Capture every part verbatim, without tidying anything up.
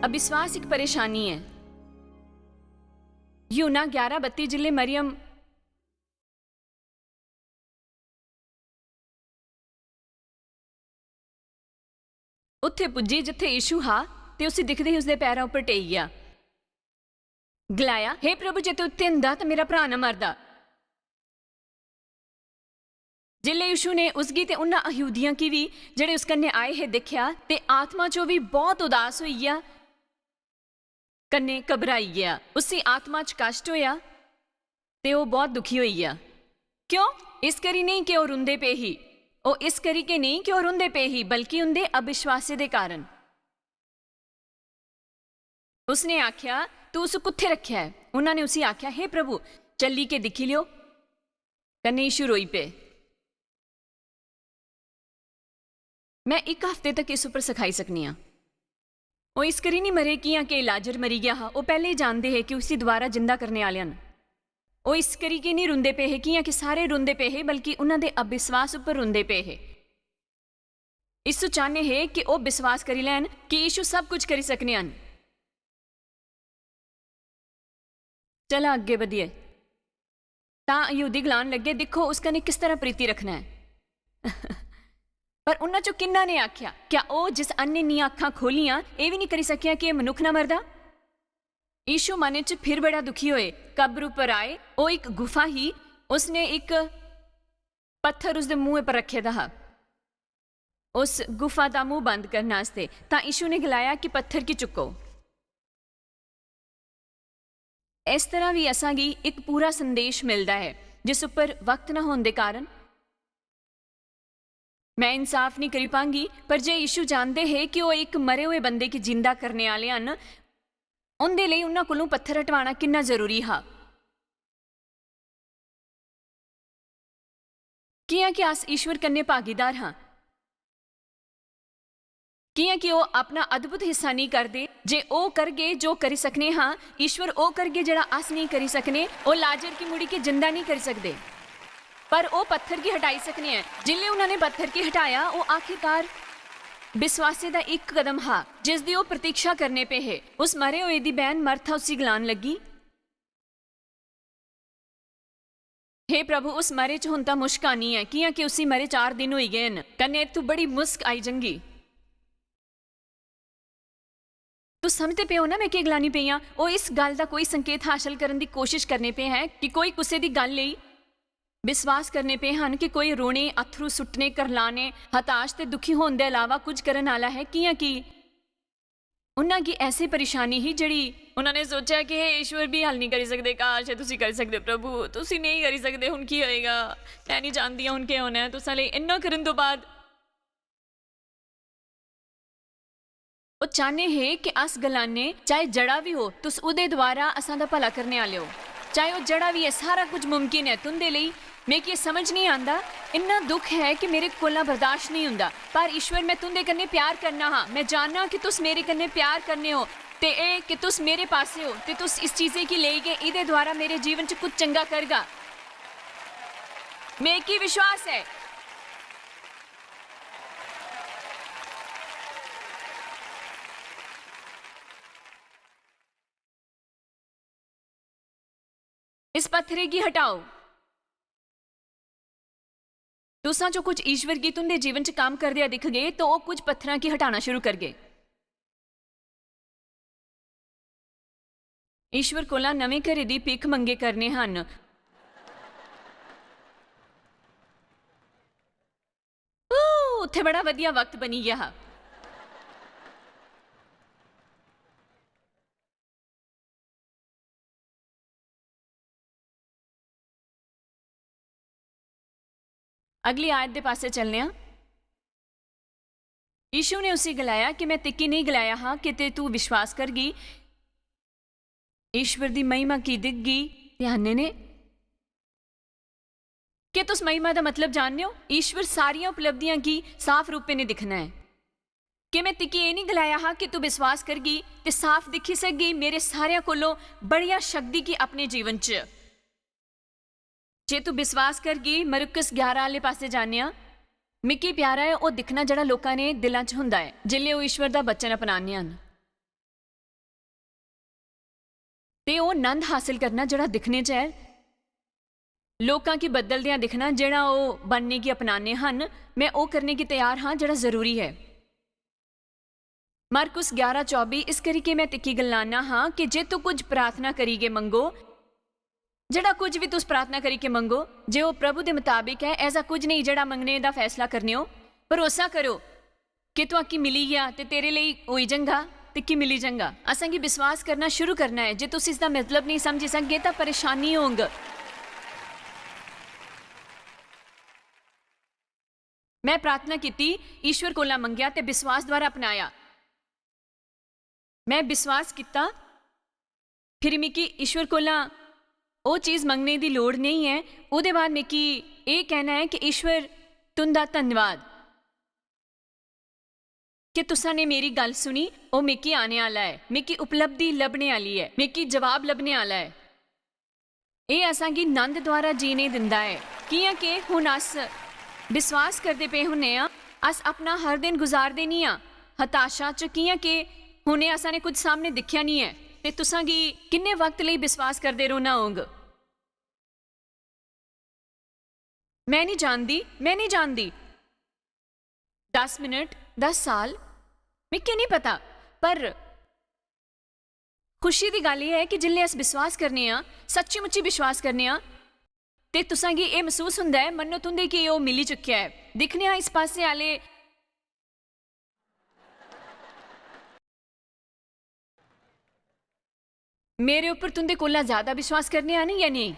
अविश्वास इक परेशानी ऐ। यूहन्ना ग्यारह बत्ती, जिसलै मरियम उत्थे पुज्जी जित्थे यीशु हा, ते उसी दिखदे ही उसदे पैरां उप्पर टेई गेआ। गलाया, "हे प्रभु, जे तू उत्थे होंदा, तां मेरा भ्राऽ ना मरदा।" जिसलै यीशु ने उसगी ते उन्हां यहूदियां गी बी, जेह्ड़े उस कन्नै आए हे, दिक्खेआ, ते आत्मा च ओह् बी बहुत उदास होई गेआ, कन्नै घबराई गेआ। उसी आत्मा च कष्ट होया ते ओह् बहुत दुखी होई गेआ। क्यों? इस करी नेईं कि ओह् रुंदे पे ही। ओह् इस करी के नेईं कि ओह् रुंदे पे ही, बल्कि उंदे अविश्वासे दे कारण। उसने आख्या, "तू उस कुत्थे रखेआ ऐ?" उन्होंने उसी आख्या, "हे प्रभु, चली के दिखी लियो।" कन्नै यीशु रोई पे। मैं इक हफ्ते तक इस उप्पर सखाई सकनी आं। ओह् इस करी नहीं मरे, कियां कि लाजर मरी गया हा। ओह् पैह्ले ही जानदे हे कि उसी दोबारा जिंदा करने आह्ले न। ओह् इस करी कि नहीं रुंदे पे हे, कियां कि सारे रुंदे पे हे, बल्कि उन्हां दे अविश्वास उप्पर रुंदे पे हे। यीशु चाहने हे कि ओह् विश्वास करी लैन कि यीशु सब कुछ करी सकने हन। चला अग्गे बधिये। तां यहूदी गलान लगे, "दिक्खो, उस कन्नै किस तरह प्रीति रखना ऐ।" पर उन्हां चों किन्ना ने आख्या, "क्या ओह जिस अन्ने दियां अखां खोलियां, एह भी नहीं करी सकेया कि एह मनुख ना मरदा?" यीशु मन च फिर बड़ा दुखी होए, कब्र उपर आए। ओह इक गुफा ही, उसने इक पत्थर उसदे मुंह पर रखे दा हा। उस गुफा दा मुंह बंद करने आस्तै, तां यीशु ने गलाया कि पत्थर गी चुक्को। इस तरह भी असांगी इक पूरा संदेश मिलदा ऐ, जिस उप्पर वक्त ना होने दे कारण मैं इंसाफ नहीं करी पांगी, पर जे यीशु जानदे हे कि ओह इक मरे हुए बंदे गी जिंदा करने आले हन, उंदे लेई उन्हां कोलों पत्थर हटवाना किन्ना जरूरी हा। कियां कि अस ईश्वर कन्नै भागीदार हां, कियां कि ओह अपना अद्भुत हिस्सा नेई करदे। जे ओह करगे जो करी सकने हां, ईश्वर ओह करगे जेहड़ा अस नेई करी सकने। ओह लाजर गी मुड़ी के जिंदा नेई करी सकदे, पर ओह पत्थर गी हटाई सकने ऐ। जिसलै उन्होंने पत्थर गी हटाया, ओह आखिरकार विश्वासे दा इक कदम हा, जिसदी ओह प्रतीक्षा करने पे हे। उस मरे होए दी बहन मर्था उसी गलान लगी, "हे प्रभु, उस मरे च हुन तां मुश्क आनी ऐ, कियां कि उसी मरे चार दिन होई गए न, कन्ने इत्थु बड़ी मुश्क आई जंगी।" तुस समझदे पे ओ ना मैं केह् गलानी पेई आं? ओह इस गल्ल दा कोई संकेत हासल करन दी कोशिश करने पे हैं कि कोई कुसै दी गल्ल लेई विश्वास करने पे हन कि कोई रोने, अत्थरू सुट्टने, करलाने, हताश ते दुखी होने दे अलावा कुछ करन आला है, कियां कि उन्हां गी ऐसी परेशानी ही जेह्ड़ी उन्होंने सोचेआ कि हे ईश्वर भी हल नहीं करी सकदे, काश तुसी करी सकदे प्रभु, तुसी नहीं करी सकदे, हुन की होएगा? मैं नहीं जानदी हुन केह् होना ऐ। तुसां लेई इन्ना करन तो बाद ओह चाहने हे कि अस गलाने, चाहे जड़ा भी हो, तुस उदे द्वारा असां दा भला करने आले हो। चाहे ओह जड़ा भी ऐ, सारा कुछ मुमकिन ऐ तुंदे लेई। मिगी एह समझ नेई आंदा, इन्ना दुख ऐ कि मेरे कोला बर्दाश्त नेई हुंदा। पर ईश्वर, मैं तुंदे कन्नै प्यार करना हा। मैं जानना कि तुस मेरे कन्नै प्यार करने हो, ते एह कि तुस मेरे पासै हो, ते तुस इस चीजै गी लेई गै एहदे द्वारा मेरे जीवन च कुछ चंगा करगा। मिगी विश्वास ऐ। इस पत्थरे गी हटाओ। तुसां चो कुछ ईश्वर गी तुंदे जीवन च काम करदे दिखगे, तो ओह कुछ पत्थरां गी हटाना शुरू करगे। ईश्वर कोला नमें घरे दी भिक्ख मंगे करने हन। ऊ, उत्थे बड़ा वधिया वक्त बनी गया हा। अगली आयत दे पासे चलने आं। यीशु ने उसी गलाया कि मैं तिकी नहीं गलाया हा कि ते तू विश्वास करगी, ईश्वर दी महिमा की दिखगी? ध्याने ने, क्या तुस महिमा दा मतलब जानने हो? ईश्वर सारियां उपलब्धियां गी साफ रूपे ने दिखना ऐ। क्या मैं तिकी एह नहीं गलाया हा कि तू विश्वास करगी ते साफ दिखी सकगी मेरे सारेयां कोलों बड़िया शक्ति गी अपने जीवन च? जे तू विश्वास करगी, मरकुस ग्यारह आले पासे जाने आं। मिगी प्यारा ऐ ओह दिखना जेहड़ा लोकां ने दिलां च हुंदा ऐ, जिसलै ओह ईश्वर दा वचन अपनाने हन। ते ओह् नंद हासल करना जेह्ड़ा दिक्खने च ऐ, लोकां गी बदलदियां दिक्खना जेह्ड़ा ओह् बनने गी अपनाने हन। में ओह् करने गी त्यार हां जेह्ड़ा जरूरी ऐ। मरकुस ग्यारह चौबी, इस करी के में तिक्की गलाना हां कि जे तू कुछ प्रार्थना करियै मंगो, जेह्ड़ा कुछ बी तुस प्रार्थना करियै मंगो, जे ओह् प्रभु दे मताबिक ऐ, ऐसा कुछ नेईं जेह्ड़ा मंगने दा फैसला करने हो। भरोसा करो कि तुआकी मिली गेआ ते तेरे लेई होई जंगा ते कि मिली जंगा। असेंगी विश्वास करना शुरू करना ऐ। जे तुस इसदा मतलब नेईं समझी सकगे तां परेशानी होंग। मैं प्रार्थना कीती, ईश्वर कोला मंगेआ ते विश्वास द्वारा अपनाया। मैं विश्वास कीता, फिर मिगी ईश्वर कोला ओह् चीज मंगने दी लोड़ नेईं ऐ। ओह्दे बाद मिगी एह् कहना ऐ कि ईश्वर, तुं'दा धन्नवाद कि तुसां ने मेरी गल्ल सुनी। ओह् मिगी आने आह्ला ऐ, मिगी उपलब्धि लभने आह्ली ऐ, मिगी जवाब लभने आह्ला ऐ। एह् असांगी नंद द्वारा जीने दिंदा ऐ, कि'यां के हुन अस विश्वास करदे पे हुन्ने आं, अस अपना हर दिन गुजारदे निं आं हताशा च, कि'यां के हुने असां ने कुछ सामने दिक्खेआ निं ऐ। ते तुसांगी किन्ने वक्त लेई विश्वास करदे रौह्ना होग? मैं निं जानदी, मैं निं जानदी। दस मिनट, दस साल, मिगी निं पता, पर खुशी दी गल्ल एह् ऐ कि जिसलै अस विश्वास करने आं, सच्ची मुच्ची विश्वास करने आं, ते तुसांगी एह् मसूस हुंदा ऐ मन्नो तुं'दे गी ओह् मिली चुकेआ ऐ। दिक्खने आं इस पासे आह्ले, मेरे उप्पर तुं'दे कोला ज्यादा विश्वास करने आं या नेईं?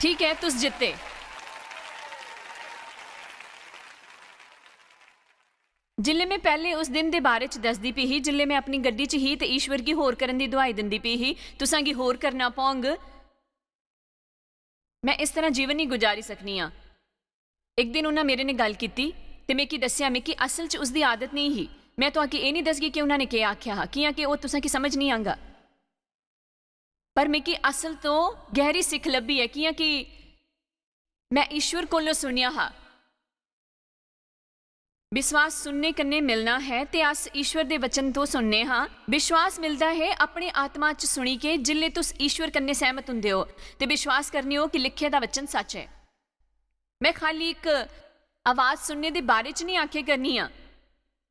ठीक ऐ, तुस जित्ते। जिल्लै में पैह्ले उस दिन दे बारे च दसदी पी ही, जिल्लै में अपनी गड्डी च ही ते ईश्वर गी होर करन दी दुआई दिंदी पी ही, "तुसां गी होर करना पौंग, में इस तरह जीवन नेईं गुजारी सकनी आं।" इक दिन उन्हां मेरे ने गल्ल कीती ते मिगी दस्सेआ, मिगी असल च उसदी आदत नेईं ही। में तुआंकी एह् नेईं दसगी कि उन्हां ने केह् आखेआ हा, कि'यां कि ओह् तुसां गी समझ नेईं आंगा। पर मिगी असल तो गैह्री सिक्ख लब्भी ऐ, कि'यां कि में ईश्वर कोलों सुनेआ हा। विश्वास सुनने कन्नै मिलना है ते अस ईश्वर दे वचन तो सुनने हां। विश्वास मिलदा है अपने आत्मा च सुनी के, जिल्ले तुस ईश्वर कन्नै सैहमत हुंदे ओ ते विश्वास करने ओ कि लिखे दा वचन सच ऐ। मैं खाली इक आवाज सुनने दे बारे च नेईं आखे करनी आं,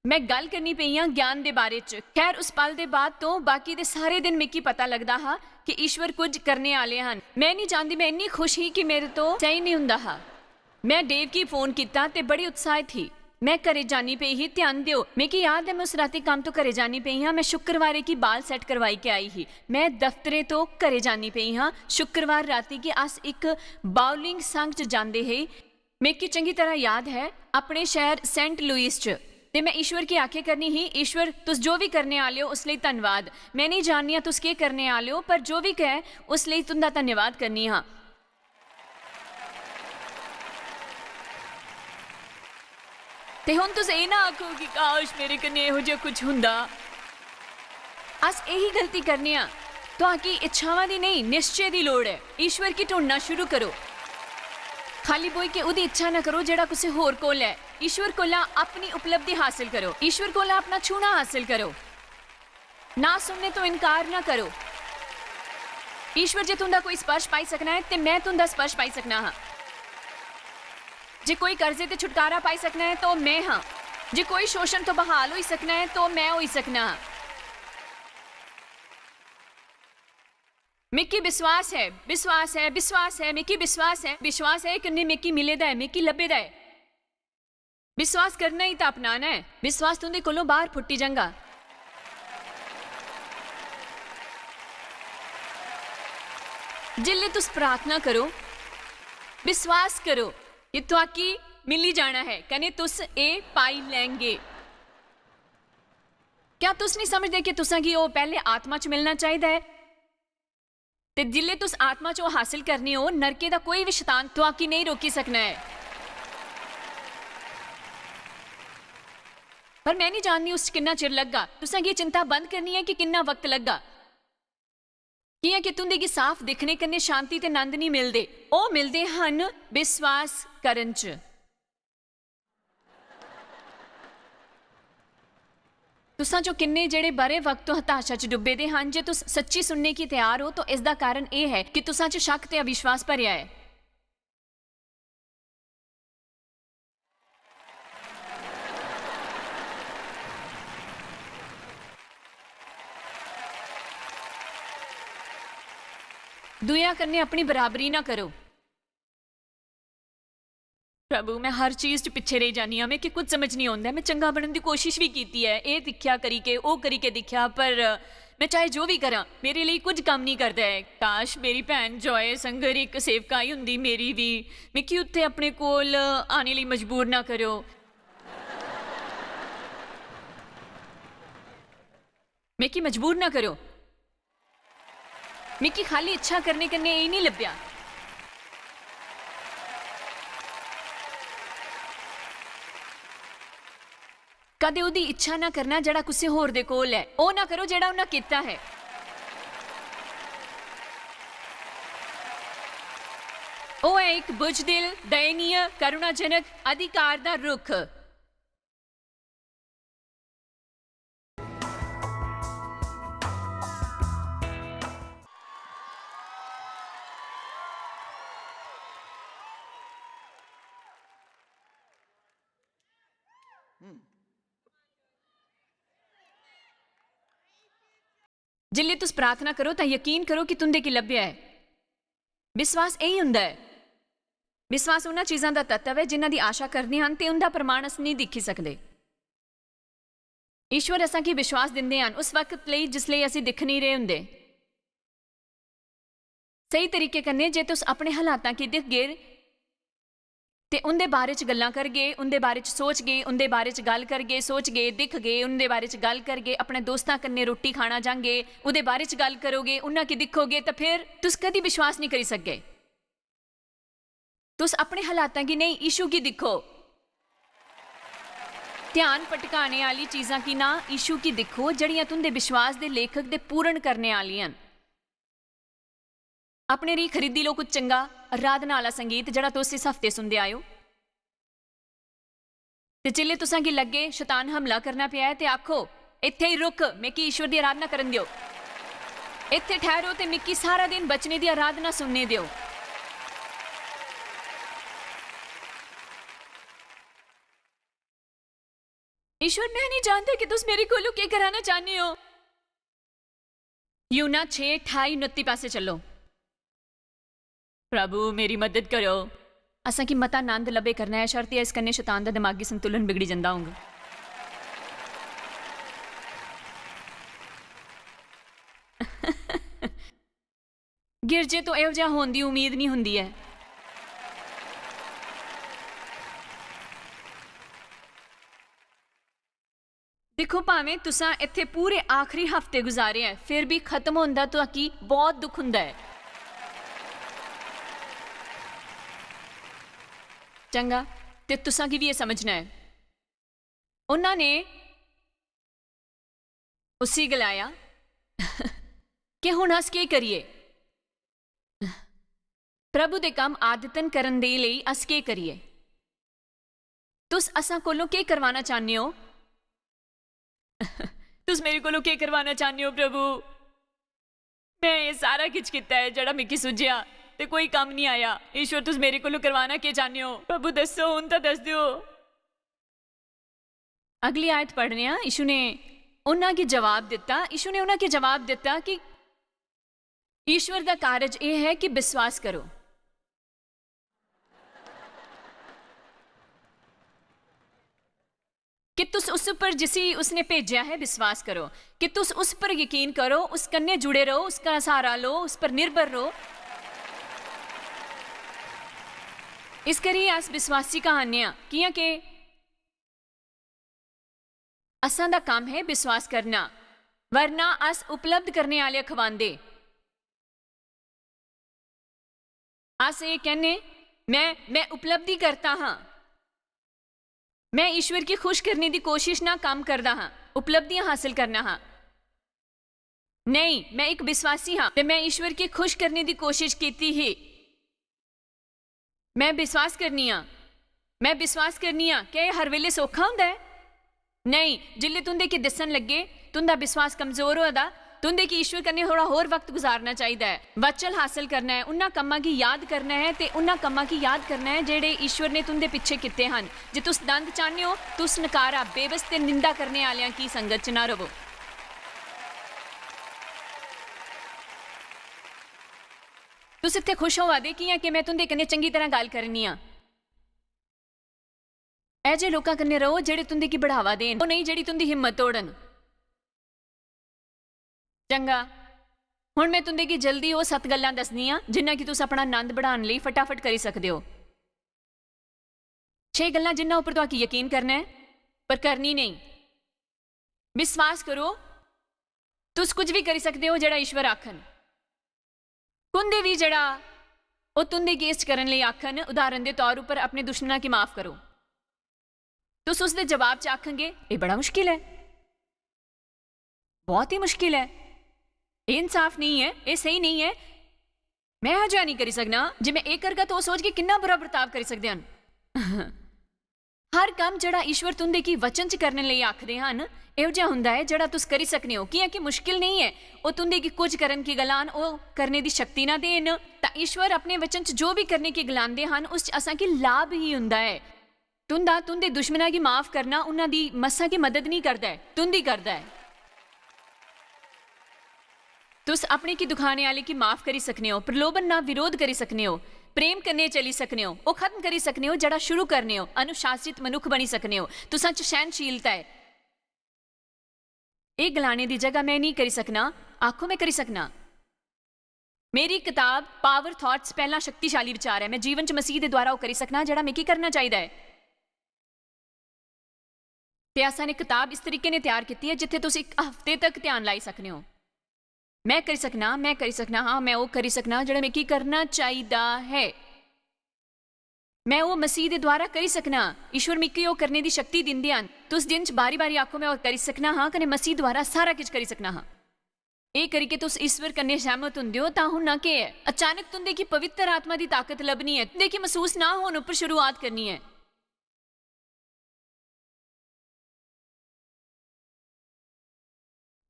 मैं गल्ल करनी पेई आं ज्ञान दे बारे च। खैर, उस पल दे बाद तो बाकी दे सारे दिन मिगी पता लगदा हा कि ईश्वर कुछ करने आह्ले हन। मैं निं जानदी, मैं इन्नी खुश ही कि मेरे तो सही निं हुंदा हा। मैं डेव गी फोन कीता ते बड़ी उत्साहित ही। मैं घरे जानी पेई ही। ध्यान देओ, मिगी याद ऐ, मैं उस राती कम्म तो घरे जानी पेई हां। मैं शुक्रवारे गी बाल सेट करवाई के आई ही। मैं दफ्तरे तो घरे जानी पेई हां। शुक्रवार राती गी अस इक बाउलिंग संघ च जांदे हे। मिगी चंगी तरह याद है, अपने शहर सेंट लुइस च। ते मैं ईश्वर गी आखे करनी ही, "ईश्वर, तुस जो भी करने आह्ले ओ, उस लेई धन्नवाद। मैं नेईं जाननी आं तुस केह् करने आह्ले ओ, पर जो भी है, उस लेई तुं'दा धन्नवाद करनी हां।" ते हुन तुस एह् ना आखो कि काश मेरे कन्नै एहो जेहा कुछ हुंदा। अस एही गलती करने आं। तुआंकी इच्छावां दी नेईं, निश्चय दी लोड़ ऐ। ईश्वर गी ढूंढना शुरू करो। खाली बोई के ओह्दी इच्छा ना करो जेह्ड़ा कुसै होर कोल ऐ। ईश्वर कोला अपनी उपलब्धि हासल करो। ईश्वर कोला अपना छूना हासल करो। ना सुनने तो इनकार ना करो। ईश्वर जे तुं'दा कोई स्पर्श पाई सकना ऐ, ते मैं तुं'दा स्पर्श पाई सकना हां। जे कोई कर्जे ते छुटकारा पाई सकना ऐ, तो मैं हां। जे कोई शोषण तो बहाल होई सकना ऐ, तो मैं होई सकना हां। मिगी विश्वास ऐ, विश्वास ऐ, विश्वास ऐ, मिगी विश्वास ऐ, विश्वास ऐ, कन्नै मिगी मिले दा ऐ, मिगी लब्भे दा ऐ। विश्वास करना ही तां अपनाना ऐ। विश्वास तुं'दे कोलों बाहर फुट्टी जांगा। जिसलै तुस प्रार्थना करो, विश्वास करो कि तुआकी मिली जाना है, कने तुस एह् पाई लैंगे। क्या तुस नहीं समझदे कि तुसां गी ओह् पैह्ले आत्मा च मिलना चाहिदा ऐ? ते जिसलै तुस आत्मा च ओह् हासल करने ओ, नरके दा कोई भी शतान तुआकी नहीं रोकी सकना ऐ। पर मैं नहीं जाननी उस च किन्ना चिर लगगा। तुसां गी चिंता बंद करनी ऐ कि किन्ना वक्त लगगा। कि'यां कि तुं'दे गी साफ दिक्खने कन्नै शांति ते नंद निं मिलदे, ओह् मिलदे हन विश्वास करन च। तुसां चों किन्ने जेह्ड़े ब'रे वक्त तो हताशा च डुब्बे दे हन, जे तुस सच्ची सुनने गी त्यार ओ, तो इसदा कारण एह् ऐ कि तुसां च शक ते अविश्वास भरेआ ऐ। दूएआ कन्नै अपनी बराबरी ना करो। प्रभु, मैं हर चीज च पिच्छे रेही जानी आं। मिगी कुछ समझ नहीं औंदा ऐ। मैं चंगा बनन दी कोशिश भी कीती ऐ, एह् दिक्खेआ करी के, ओह् करी के दिक्खेआ, पर मैं चाहे जो भी करां, मेरे लेई कुछ कम्म नहीं करदा ऐ। काश, मेरी भैन जॉय संगर इक सेवकाई हुंदी, मेरी भी। मिगी उत्थे अपने कोल आने लेई मजबूर ना करो। मिगी मजबूर ना करो। मिगी खाली इच्छा करने कन्नै एह् नहीं लब्भेआ। कदें ओह्दी इच्छा ना करना जेह्ड़ा कुसै होर दे कोल ऐ, ओह् ना करो जेह्ड़ा उन्ना कीता ऐ। ओह् ऐ इक बुजदिल, दयनीय, करुणाजनक अधिकार दा रुख। जिसलै तुस प्रार्थना करो, तां यकीन करो कि तुं'दे गी लब्भेआ ऐ। विश्वास एही हुंदा ऐ। विश्वास उन्हां चीजां दा तत्व ऐ, जिन्हां दी आशा करदे हन ते उं'दा प्रमाण अस नेईं दिक्खी सकदे। ईश्वर असां गी विश्वास दिंदे हन उस वक्त लेई, जिसलै असीं दिक्खी नेईं रहे हुंदे। स्हेई तरीके कन्नै, जे तुस अपने हालातां गी दिखगे ते उं'दे बारे च गल्लां करगे, उं'दे बारे च सोचगे, उं'दे बारे च गल्ल करगे, सोचगे, दिखगे, उं'दे बारे च गल्ल करगे, अपने दोस्तां कन्नै रुट्टी खाना जांगे, ओह्दे बारे च गल्ल करोगे, उन्हां गी दिक्खोगे, तां फिर तुस कदी विश्वास नेईं करी सकगे। तुस अपने हालातां गी नेईं, यीशु गी दिक्खो। ध्यान भटकाने आह्ली चीजां गी ना, यीशु गी दिक्खो, जेह्ड़ियां तुं'दे विश्वास दे लेखक दे पूर्ण करने आह्लियां न। अपने लेई खरीदी लो कुछ चंगा आराधना आह्ला संगीत, जेह्ड़ा तुस इस हफ्ते सुनदे आए ओ। ते जिसलै तुसां गी लग्गे शैतान हमला करना पेआ ऐ, ते आखो, "इत्थै ही रुक, मिगी ईश्वर दी आराधना करन देओ। इत्थै ठैह्रो ते मिगी सारा दिन बचने दी आराधना सुनने देओ।" ईश्वर, मैं नहीं जानता कि तुस मेरे कोलों केह् कराना चाह्न्ने ओ। यूहन्ना छे अठाई उनत्ती पासै चलो। "प्रभु, मेरी मदद करो।" असां गी मता नंद लब्भे करना ऐ, शर्त एह् इस कन्नै शैतान दा दमागी संतुलन बिगड़ी जंदा होंग। गिरजे तो एहो जेहा होन दी उम्मीद नहीं हुंदी ऐ। दिक्खो, भावें तुसां इत्थै पूरे आखरी हफ्ते गुजारे ऐ, फिर भी खत्म होंदा तुआकी बहुत दुख हुंदा ऐ। चंगा, ते तुसां गी भी एह् समझना ऐ। उन्हां ने उसी गलाया कि हुन अस केह् करिये? प्रभु दे कम्म आदतन करन दे लेई अस केह् करिये? तुस असां कोलों केह् करवाना चाह्न्ने ओ? तुस मेरे कोलों केह् करवाना चाह्न्ने ओ, प्रभु? मैं एह् सारा किश कीता ऐ जेह्ड़ा मिगी सुझेआ, ते कोई कम्म निं आया। ईश्वर, तुस मेरे कोलों करवाना केह् चाह्न्ने ओ? प्रभु, दस्सो, हुन तां दस्स देओ। अगली आयत पढ़ने आं। यीशु ने उन्हां गी जवाब दित्ता, यीशु ने उन्हां गी जवाब दित्ता कि ईश्वर दा कारज एह् ऐ कि विश्वास करो। कि तुस उस पर जिसी उसने भेजेआ है विश्वास करो, कि तुस उस पर यकीन करो, उस कन्नै जुड़े रहो, उसका सहारा लो, उस पर निर्भर रहो। इस करियै अस विश्वासी कहाने आं, कि'यां के असां दा कम्म है विश्वास करना, वरना अस उपलब्ध करने आह्ले अखवांदे। अस एह् कहने, "मैं, मैं उपलब्धि करता हां, मैं ईश्वर गी खुश करने दी कोशिश ना कम्म करदा हां, उपलब्धियां हासल करना हां।" नेईं, में इक विश्वासी हां ते में ईश्वर गी खुश करने दी कोशिश कीती ही। में विश्वास करनी आं, में विश्वास करनी आं। क्या एह् हर बेल्लै सौखा होंदा ऐ? नेईं। जिसलै तुं'दे गी दिस्सन लग्गे, तुं'दा विश्वास कमजोर होआ दा, तुं'दे गी ईश्वर कन्नै थोह्ड़ा होर वक्त गुजारना चाहिदा ऐ। वचन हासल करना ऐ, उन्ना कम्मा गी याद करना ऐ ते उन्ना कम्मा गी याद करना ऐ जेह्ड़े ईश्वर ने तुं'दे पिच्छे कीते हन। जे तुस दंद चाह्न्ने ओ, तुस नकारा, बेबस ते निंदा करने आह्लेआं की संगत च ना र'वो। तुस इत्थै खुश होआ दे, कि'यां के में तुं'दे कन्नै चंगी तरह गल्ल करनी आं। ऐ जे लोकां कन्नै र'वो जेह्ड़े तुं'दे गी बढ़ावा देन, ओह् नेईं जेह्ड़ी तुं'दी हिम्मत तोड़न। चंगा, हुन में तुं'दे गी जल्दी ओह् सत्त गल्लां दस्सनी आं जिन्ना कि तुस अपना नंद बढ़ाने लेई फटाफट करी सकदे ओ। छे गल्लां जिन्ना उप्पर तुहाकी यकीन करना ऐ, पर करनी नेईं। विश्वास करो, तुस कुछ भी करी सकदे ओ जेह्ड़ा ईश्वर आखन। कुंदे बी जेह्ड़ा ओह् तुं'दे गी इस च करन लेई आखन, उदाहरण दे तौर उप्पर अपने दुश्मना गी माफ करो। तुस उसदे जवाब च आखगे, "एह् बड़ा मुश्किल ऐ, बहुत ही मुश्किल ऐ, एह् इंसाफ नेईं ऐ, एह् स्हेई नेईं ऐ, में एहो जेहा नेईं करी सकना, जे में एह् करगा तां ओह् सोचगे किन्ना बुरा बर्ताव करी सकदे हन।" हर कम्म जेह्ड़ा ईश्वर तुं'दे गी वचन च करने लेई आखदे हन, एहो जेहा हुंदा ऐ जेह्ड़ा तुस करी सकने ओ, कि'यां कि मुश्किल नेईं ऐ ओह् तुं'दे गी कुछ करन की गलान, ओह् करने दी शक्ति ना देन। तां ईश्वर अपने वचन च जो बी करने की गलांदे हन, उस च असां गी लाभ ही हुंदा ऐ। तुं'दा, तुं'दे दुश्मना गी माफ करना उन्हां दी मस्सा गी मदद नेईं करदा ऐ, तुं'दी करदा ऐ। तुस अपने गी दुखाने आह्ले गी माफ करी सकने ओ, प्रलोभन ना विरोध करी सकने ओ, प्रेम कन्नै चली सकने ओ, ओह् खत्म करी सकने ओ जेह्ड़ा शुरू करने ओ, अनुशासित मनुक्ख बनी सकने ओ, तुसां च सैह्नशीलता ऐ। एह् गलाने दी जगह "में नेईं करी सकना", आखो, "में करी सकना।" मेरी कताब पावर थॉट्स, पैह्ला शक्तिशाली विचार ऐ, में जीवन च मसीह दे द्वारा ओह् करी सकना जेह्ड़ा मिगी करना चाहिदा ऐ। ते असां ने कताब इस तरीके ने त्यार कीती ऐ जित्थै तुस इक हफ्ते तक ध्यान लाई सकने ओ। "में करी सकना, में करी सकना, हां, में ओह् करी सकना जेह्ड़ा मिगी करना चाहिदा ऐ। में ओह् मसीह दे द्वारा करी सकना। ईश्वर मिगी ओह् करने दी शक्ति दिंदे हन।" तुस दिन च बारी-बारी आखो, "में ओह् करी सकना हां, कन्नै मसीह द्वारा सारा किश करी सकना हां।" एह् करियै तुस ईश्वर कन्नै सैह्मत हुंदे ओ, तां हुन ना केह् ऐ? अचानक तुं'दे गी पवित्र आत्मा दी ताकत लभनी ऐ, तुं'दे गी मसूस ना होन उप्पर शुरुआत करनी ऐ।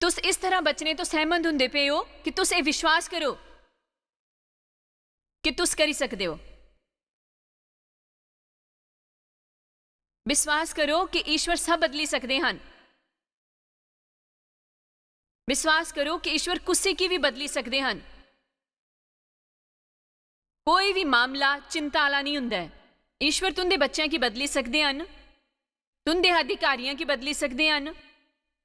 तुस इस तरह बचने तो सैह्मत हुंदे पे ओ कि तुस एह् विश्वास करो कि तुस करी सकदे ओ। विश्वास करो कि ईश्वर सब बदली सकदे हन। विश्वास करो कि ईश्वर कुसै गी बी बदली सकदे हन। कोई बी मामला चिंता आह्ला नेईं हुंदा ऐ। ईश्वर तुं'दे बच्चें गी बदली सकदे हन, तुं'दे अधिकारियां गी बदली सकदे हन।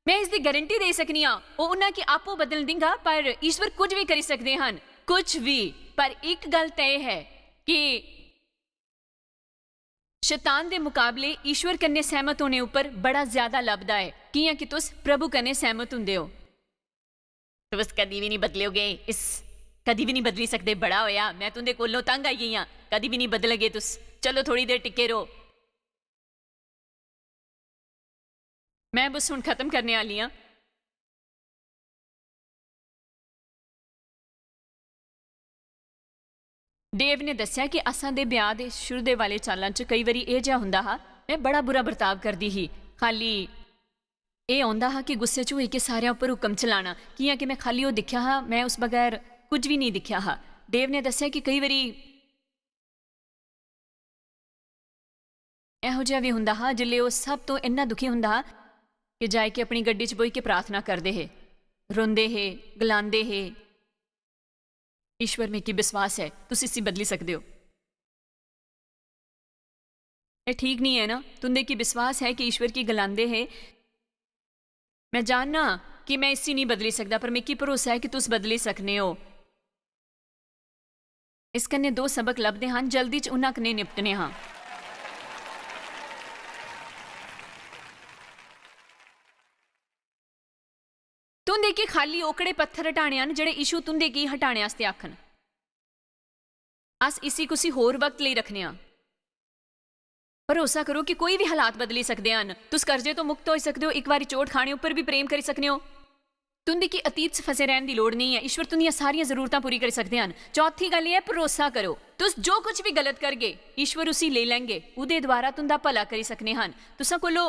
में इसदी गारंटी देई सकनी आं, ओह् उन्हां गी आपूं बदलन दिंगा, पर ईश्वर कुछ बी करी सकदे हन, कुछ बी। पर इक गल्ल तय ऐ कि शैतान दे मुकाबले ईश्वर कन्नै सैह्मत होने उप्पर बड़ा ज्यादा लभदा ऐ, कि'यां कि तुस प्रभु कन्नै सैह्मत हुंदे ओ। तुस कदी बी निं बदलोगे, इस कदी बी निं बदली सकदे। बड़ा होया, में तुं'दे कोलों तंग आई गेई आं, कदी बी निं बदलगे तुस। चलो, थोड़ी देर टिके रहो। में बस हुन खत्म करने आह्ली आं। डेव ने दस्सेआ कि असां दे ब्याह दे शुरू दे वाले साल्लां च केई बारी एह जिहा हुंदा हा, में बड़ा बुरा बर्ताव करदी ही। खाली एह औंदा हा कि गुस्से च होई के सारेआं उप्पर हुकम चलाना, कि'यां कि में खाली ओह दिक्खेआ हा, में उस बगैर कुछ बी नेई दिक्खेआ हा। डेव ने दस्सेआ कि केई बारी एहो जिहा बी हुंदा हा जिसलै ओह सब तों इन्ना दुखी हुंदा हा कि जाई के अपनी गड्डी च बोही के प्रार्थना करदे हे, रोंदे हे, गलांदे हे, "ईश्वर, मिगी विश्वास ऐ, तुस इसी बदली सकदे ओ।" एह ठीक नेई ऐ ना? तुंदे की विश्वास ऐ कि ईश्वर की गलांदे हे, "मैं जानना कि मैं इसी नेई बदली सकदा, पर मिगी भरोसा ऐ कि तुस बदली सकने ओ।" इस कन्नै दो सबक लभदे हन, जल्दी च उन्हां कन्नै निपटने हां। तुंदे की खाली ओकड़े पत्थर हटाने हन जेहड़े यीशु तुंदे की हटाने आस्तै आखन। अस इसी कुसी होर वक्त लेई रखने आं। भरोसा करो कि कोई भी हालात बदली सकदे हन। तुस कर्जे तो मुक्त होई सकदे ओ, इक बारी चोट खाने उप्पर भी प्रेम करी सकने ओ। तुं'दी की अतीत च फसे रैह्‌न दी लोड़ नेईं ऐ। ईश्वर तुं'दियां सारियां जरूरतां पूरी करी सकदे हन। चौथी गल्ल एह् ऐ, भरोसा करो। तुस जो कुछ बी गलत करगे, ईश्वर उसी लेई लैंगे। ओह्दे द्वारा तुं'दा भला करी सकने हन। तुसां कोलो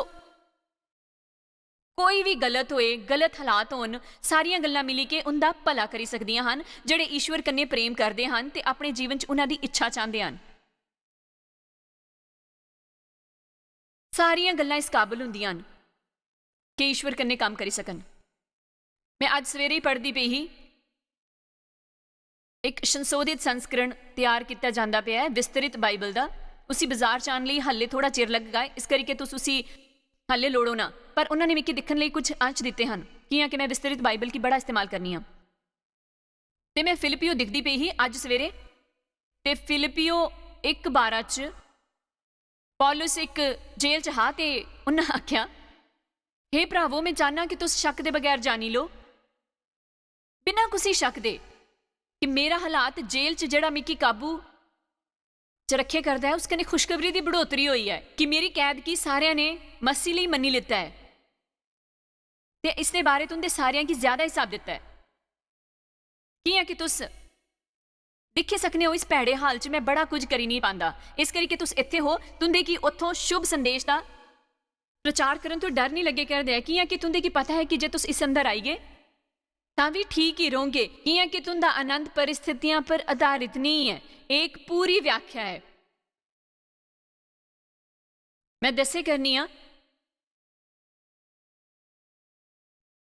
कोई बी गलत होए, गलत हालात होन, सारियां गल्लां मिली के उं'दा भला करी सकदियां हन। जेह्‌ड़े ईश्वर कन्नै प्रेम करदे हन ते अपने जीवन च उन्हां दी इच्छा चांह्‌दे हन। सारियां गल्लां इस काबल होंदियां न कि ईश्वर कन्नै कम्म करी सकन। में अज्ज सवेरे ही पढ़दी पेई ही, इक संशोधित संस्करण त्यार कीता जांदा पेआ ऐ विस्तृत बाइबल दा। उसी बजार च आन लेई हल्ले थोड़ा चिर लगगा ऐ, इस करियै तुस उसी हल्ले लोड़ो ना। पर उन्होंने मिगी दिक्खन लेई कुछ अंश दित्ते हन, कियां कि में विस्तृत बाइबल गी बड़ा इस्तेमाल करनी आं। ते में फिलिपियो दिखदी पेई ही अज्ज सवेरे, ते फिलिपियो इक बारा च पौलुस इक जेल च हा ते उन्नै आखेआ, "हे भ्रावो, में चाहना कि तुस शक दे बगैर जानी लो, बिना कुसी शक दे, कि मेरा हालात जेल च जेह्‌ड़ा मिगी काबू च रक्खे करदा ऐ, उस कन्नै खुशखबरी दी बढ़ोतरी होई ऐ कि मेरी कैद गी सारेआं ने मसीह लेई मन्नी लैता ऐ ते इसदे बारे तुं'दे सारेआं गी ज्यादा हिसाब दित्ता ऐ। कि'यां कि तुस दिक्खी सकने ओ, इस भैड़े हाल च में बड़ा कुछ करी नेईं पांदा, इस करी कि तुस इत्थै हो, तुं'दे गी उत्थों शुभ संदेश दा प्रचार करन तो डर नेईं लग्गे करदा ऐ, कि'यां कि तुं'दे गी पता ऐ कि जे तुस इस अंदर आई गे, तां बी ठीक ही रौह्‌गे, कि'यां कि तुं'दा आनंद परिस्थितियां पर आधारित नेईं ऐ। एह् इक पूरी व्याख्या ऐ। में दस्से करनी आं।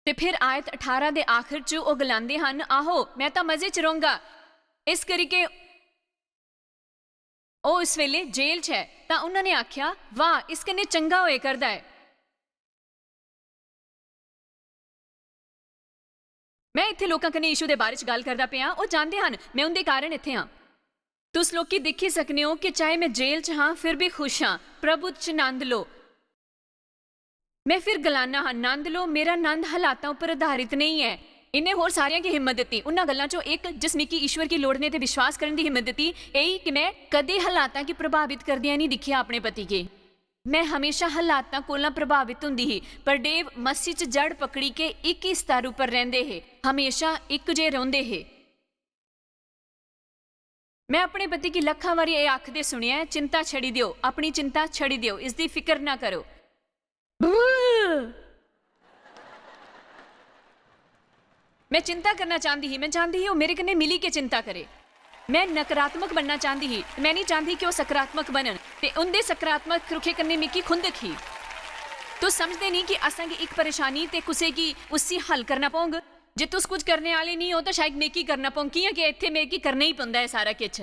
ते फिर आयत अठारां दे आखर च ओह् गलांदे हन, "आहो, में तां मजे च रौह्‌गा।" इस करी के ओह् इस वेले जेल च ऐ, तां उन्होंने आखेआ, "वाह, इस कन्नै चंगा होए करदा ऐ।" में इत्थै लोकां कन्नै यीशु दे बारे च गल्ल करदा पेआ, ओह् जानदे हन में उं'दे कारण इत्थै आं। तुस लोकी दिक्खी सकने ओ कि चाहे में जेल च हां, फिर बी खुश हां। प्रभु च नंद लो। में फिर गलाना हां, नंद लो, मेरा नंद हालातां उप्पर आधारित नेईं ऐ। इन्हें होर सारियां गी हिम्मत दित्ती। उन्हां गल्लां चों इक, जिस मिगी ईश्वर गी लोड़ने ते विश्वास करने दी हिम्मत दित्ती, एही कि में कदें हालातां गी प्रभावित करदियां नेईं दिक्खेआ अपने पति गी। में हमेशा हालातां कोला प्रभावित होंदी ही, पर डेव मसीह च जड़ पकड़ी के इक ही स्तर उप्पर रैंह्‌दे हे, हमेशा इक जे रौंह्‌दे हे। में अपने पति गी लक्खां बारी एह् आखदे सुनेआ ऐ, "चिंता छड़ी देओ, अपनी चिंता छड़ी देओ, इसदी फिकर ना करो।" में चिंता करना चांह्‌दी ही, में चांह्‌दी ही ओह् मेरे कन्नै मिली के चिंता करे। में नकारात्मक बनना चांह्‌दी ही, में नेईं चांह्‌दी कि ओह् सकारात्मक बनन, ते उं'दे सकारात्मक रुखे कन्नै मिगी खुंदक ही। तुस समझदे नेईं कि असें गी इक परेशानी ते कुसै गी उसी हल करना पौंग? जे तुस कुछ करने आह्‌ले नेईं ओ, तां शायद मिगी करना पौंग, कि'यां कि इत्थै मिगी करना ही पौंदा ऐ सारा किश।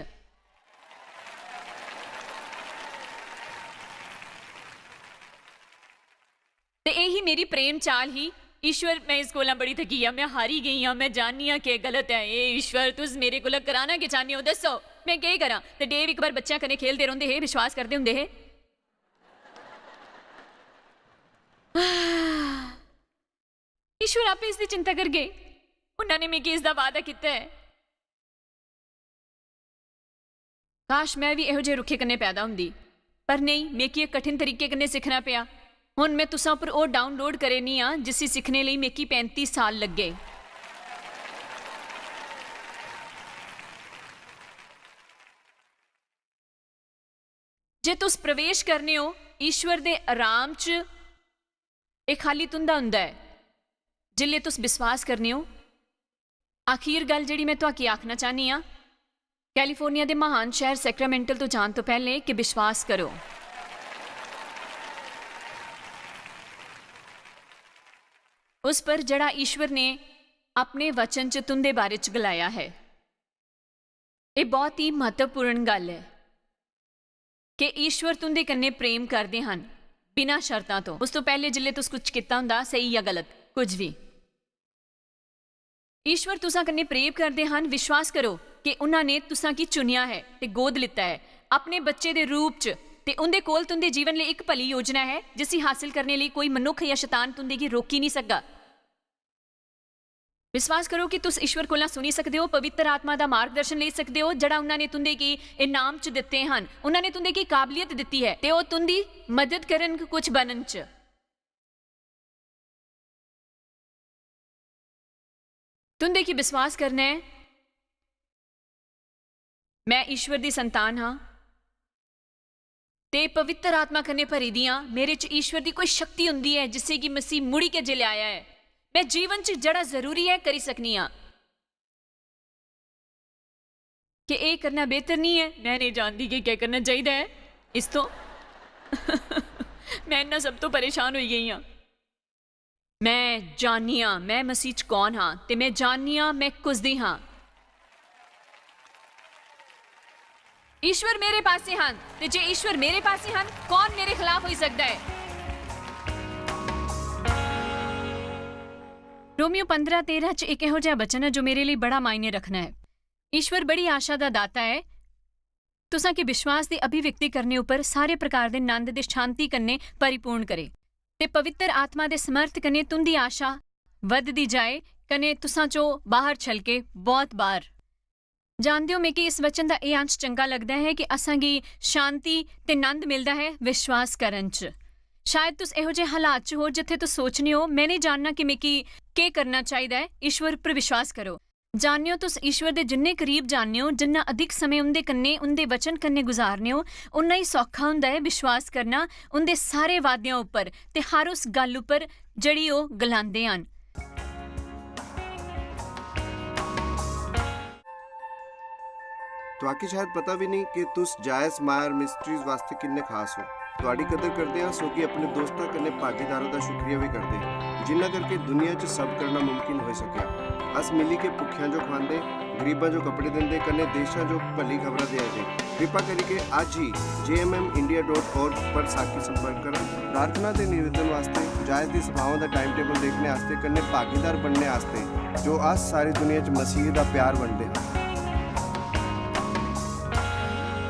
ते एही मेरी प्रेम चाल ही, "ईश्वर, में इस कोला बड़ी थकी आं, में हारी गेई आं, में जाननी आं केह् गलत ऐ। ए ईश्वर, तुस मेरे कोला कराना केह् चाह्‌न्ने ओ? दस्सो, में केह् करां?" ते डेव इक बार बच्चें कन्नै खेलदे रौंह्‌दे हे, विश्वास करदे होंदे हे। "ईश्वर आपे इसदी चिंता करगे, उन्हां ने मिगी इसदा वादा कीता ऐ।" काश, में बी एहो जेह् रुक्खे कन्नै पैदा होंदी। पर नेईं, मिगी इक कठिन तरीके कन्नै सिक्खना पेआ। हुन में तुसां उप्पर ओह् download करै नी आं, जिसी सिक्खने लेई मिगी पैंती साल लग्गे। जे तुस प्रवेश करने ओ ईश्वर दे आराम च, एह् खाल्ली तुं'दा होंदा ऐ। जिसलै तुस विश्वास करने ओ, आखिर गल्ल जेह्ड़ी में तुआकी आखना चाह्‌न्नी आं, कैलिफोर्निया दे म्हान शैह्‌र सैक्रामेंटो तो जान तो पैह्‌लें कि विश्वास करो। उस पर जेह्‌ड़ा ईश्वर ने अपने वचन च तुं'दे बारे च गलाया ऐ। एह् बहुत ही म्हत्तवपूर्ण गल्ल ऐ कि ईश्वर तुं'दे कन्नै प्रेम करदे हन, बिना शर्तां तो। उस तो पैह्‌ले जिसलै तुस कुछ कीता होंदा, स्हेई जां गलत, कुछ बी, ईश्वर तुसां कन्नै प्रेम करदे हन। विश्वास करो कि उन्हां ने तुसां गी चुनेआ ऐ ते गोद लित्ता ऐ अपने बच्चे दे रूप च, ते उं'दे कोल तुं'दे जीवन लेई इक भली योजना ऐ, जिसी हासल करने लेई कोई मनुक्ख जां शतान तुं'दे गी रोकी निं सकदा। विश्वास करो कि तुस ईश्वर कोला सुनी सकदे ओ, पवित्र आत्मा दा मार्गदर्शन लेई सकदे ओ, जेह्‌ड़ा उन्हां ने तुं'दे गी इनाम च दित्ते हन। उन्हां ने तुं'दे गी काबलियत दित्ती ऐ ते ओह् तुं'दी मदद करन कुछ बनन च। तुं'दे गी विश्वास करना ऐ, मैं ईश्वर दी संतान हां ते पवित्र आत्मा कन्नै भरी दी आं। मेरे च ईश्वर दी कोई शक्ति होंदी ऐ जिसे गी मसीह मुड़ी के जिसलै आया ऐ, मैं जीवन च जेह्ड़ा जरूरी ऐ करी सकनी आं। कि एह् करना बेहतर नहीं ऐ? मैं नहीं जानदी कि क्या करना चाहिदा ऐ इस तो। मैं इन्ना सब तो परेशान होई गेई आं। मैं जाननी आं मैं मसीह च कौन हां ते मैं जाननी आं मैं कुस दी हां। ईश्वर मेरे पासे हन ते जे ईश्वर मेरे पासे हन, कौन मेरे खिलाफ होई सकदा ऐ? रोमियो पंदरां तेरां च इक एहो जिहा वचन ऐ जो मेरे लेई बड़ा मायने रखना ऐ। ईश्वर बड़ी आशा दा दाता ऐ। तुसां गी विश्वास दी अभिव्यक्ति करने उप्पर सारे प्रकार दे नंद ते शांति कन्नै परिपूर्ण करे ते पवित्र आत्मा दे समर्थ कन्नै तुंदी आशा बधदी जाए कन्नै तुसां चो बाहर छलके बहुत बार। जानदे ओ, मिगी इस वचन दा एह् अंश चंगा लगदा ऐ कि असां गी शांति ते नंद मिलदा ऐ विश्वास करन च। शायद तुस एहो जेह् हालात च हो जित्थै तुस सोचने ओ, "मैं नेईं जानना कि मिगी केह् करना चाहिदा ऐ।" ईश्वर पर विश्वास करो। जानने ओ, तुस ईश्वर दे जिन्ने करीब जानने ओ, जिन्ना अधिक समें उं'दे कन्नै, उं'दे वचन कन्नै गुजारने ओ, उन्ना ही सौखा होंदा ऐ विश्वास करना उं'दे सारे वादेआं उप्पर ते हर उस गल्ल उप्पर जेह्ड़ी ओह् गलांदे हन। तुआकी शायद पता भी नहीं कि तुस जायस मायर मिस्ट्रीज वास्ते किन्ने खास हो। तुआडी कदर करदे आं, सो कि अपने दोस्तां कन्नै भागीदारां दा शुक्रिया भी करदे आं, जिन्ना करके दुनिया च सब करना मुमकिन होई सकेआ। अस मिली के भुक्खेआं जो खवांदे, गरीबां जो कपड़े दिंदे, कन्नै देशां जो भली खबरां देआ दे। कृपा करियै अज्ज ही J M M India dot org पर साकी संपर्क करो। प्रार्थना ते निवेदन वास्ते, जायस दी सभावां दा टाइम टेबल देखने आस्ते, कन्नै भागीदार बनने आस्ते, जो अस सारी दुनिया च मसीह दा प्यार बंडदे हां।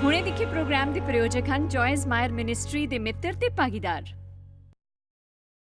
हुणे दिक्खे प्रोग्राम दे प्रायोजक हन जॉयस मायर मिनिस्ट्री दे मित्र ते भागीदार।